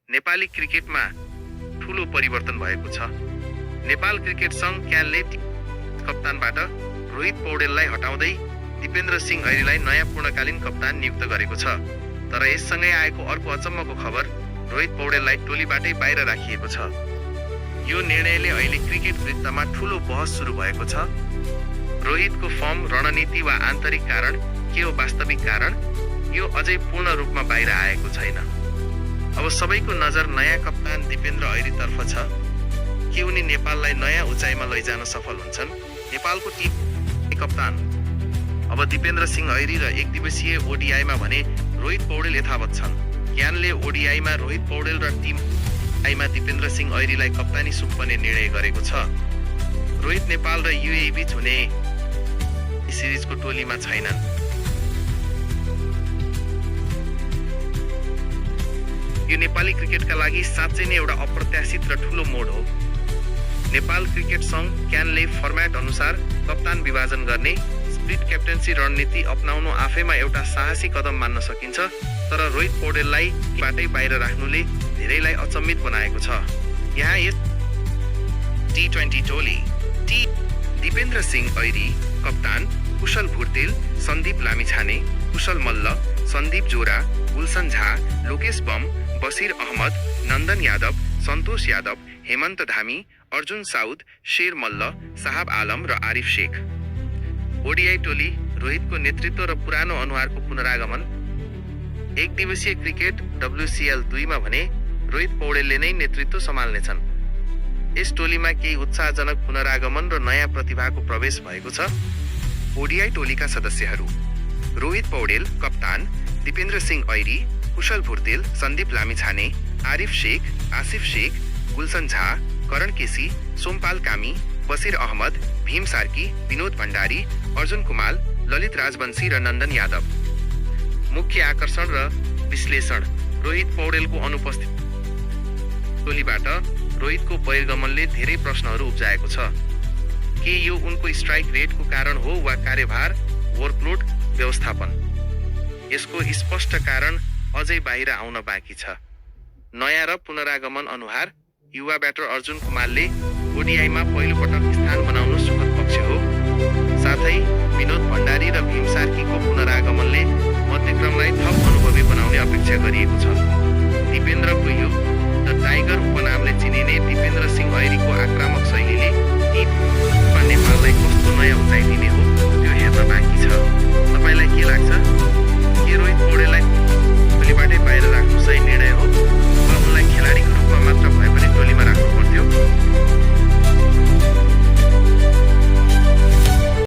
नेपाली क्रिकेटमा ठूलो परिवर्तन भएको छ। नेपाल क्रिकेट संघ क्यानले कप्तानबाट रोहित पौडेललाई हटाउँदै दिपेन्द्र सिंह ऐरीलाई नयाँ पूर्णकालीन कप्तान नियुक्त गरेको छ। तर यससँगै आएको अर्को अचम्मको खबर रोहित पौडेललाई टोलीबाटै बाहिर राखिएको छ। यो निर्णयले अहिले क्रिकेट वृत्तमा ठूलो बहस सुरु भएको छ। रोहितको फर्म, रणनीति वा आन्तरिक कारण के हो वास्तविक कारण, यो अझै पूर्ण रूपमा बाहिर आएको छैन। अब सबैको नजर नयाँ कप्तान दिपेन्द्र ऐरीतर्फ छ। के उनी नेपाललाई नयाँ उचाइमा लैजान सफल हुन्छन्? नेपालको टिम कप्तान अब दिपेन्द्र सिंह ऐरी र एक दिवसीय ओडिआईमा भने रोहित पौडेल यथावत छन्। क्यानले ओडिआईमा रोहित पौडेल र टिम आईमा दिपेन्द्र सिंह ऐरीलाई कप्तानी सुम्पने निर्णय गरेको छ। रोहित नेपाल र युएई बीच हुने सिरिजको टोलीमा छैनन्। यो नेपाली क्रिकेटका लागि साँच्चै नै एउटा अप्रत्याशित र ठूलो मोड हो। नेपाल क्रिकेट संघ क्यानले फर्म्याट अनुसार कप्तान विभाजन गर्ने स्प्लिट क्याप्टेन्सी रणनीति अपनाउनु आफैमा एउटा साहसी कदम मान्न सकिन्छ। तर रोहित पौडेललाई बाटै बाहिर राख्नुले धेरैलाई अचम्मित बनाएको छ। यहाँ यस टी20 टोली दिपेन्द्र सिंह ऐरी कप्तान, कुशल भुर्तेल, सन्दीप लामिछाने, कुशल मल्ल, सन्दीप जोरा, गुलशन झा, लोकेश बम, बसिर अहमद, नन्दन यादव, सन्तोष यादव, हेमन्त धामी, अर्जुन साउद, शेर मल्ल, साहब आलम र आरिफ शेख। ओडिआई टोली रोहितको नेतृत्व र पुरानो अनुहारको पुनरागमन। एक दिवसीय क्रिकेट WCL 2 मा भने रोहित पौडेलले नै नेतृत्व सम्हाल्नेछन्। यस टोलीमा केही उत्साहजनक पुनरागमन र नयाँ प्रतिभाको प्रवेश भएको छ। ओडिआई टोलीका सदस्यहरू: रोहित पौडेल कप्तान, दिपेन्द्र सिंह ऐरी, कुशल भुर्तेल, सन्दीप लामिछाने, आरिफ शेख, आसिफ शेख, गुलशन झा, करण केसी, सोमपाल कामी, बसिर अहमद, भीम सार्की, विनोद भण्डारी, अर्जुन कुमाल, ललित राजवंशी र नन्दन यादव। मुख्य आकर्षण र विश्लेषण: रोहित पौडेलको अनुपस्थिति टोलीबाट रोहितको बहिर्गमनले धेरै प्रश्नहरू उब्जाएको छ। के यो उनको स्ट्राइक रेटको कारण हो वा कार्यभार, वर्कलोड, व्यवस्थापन? यसको स्पष्ट कारण अझै बाहिर आउन बाँकी छ। नयाँ र पुनरागमन अनुहार: युवा ब्याटर अर्जुन कुमारले ओडिआईमा पहिलो पटक स्थान बनाउनु सुखद पक्ष हो। साथै विनोद भण्डारी र भीम सार्कीको पुनरागमनले मध्यक्रमलाई थप अनुभवी बनाउने अपेक्षा गरिएको छ। दिपेन्द्रको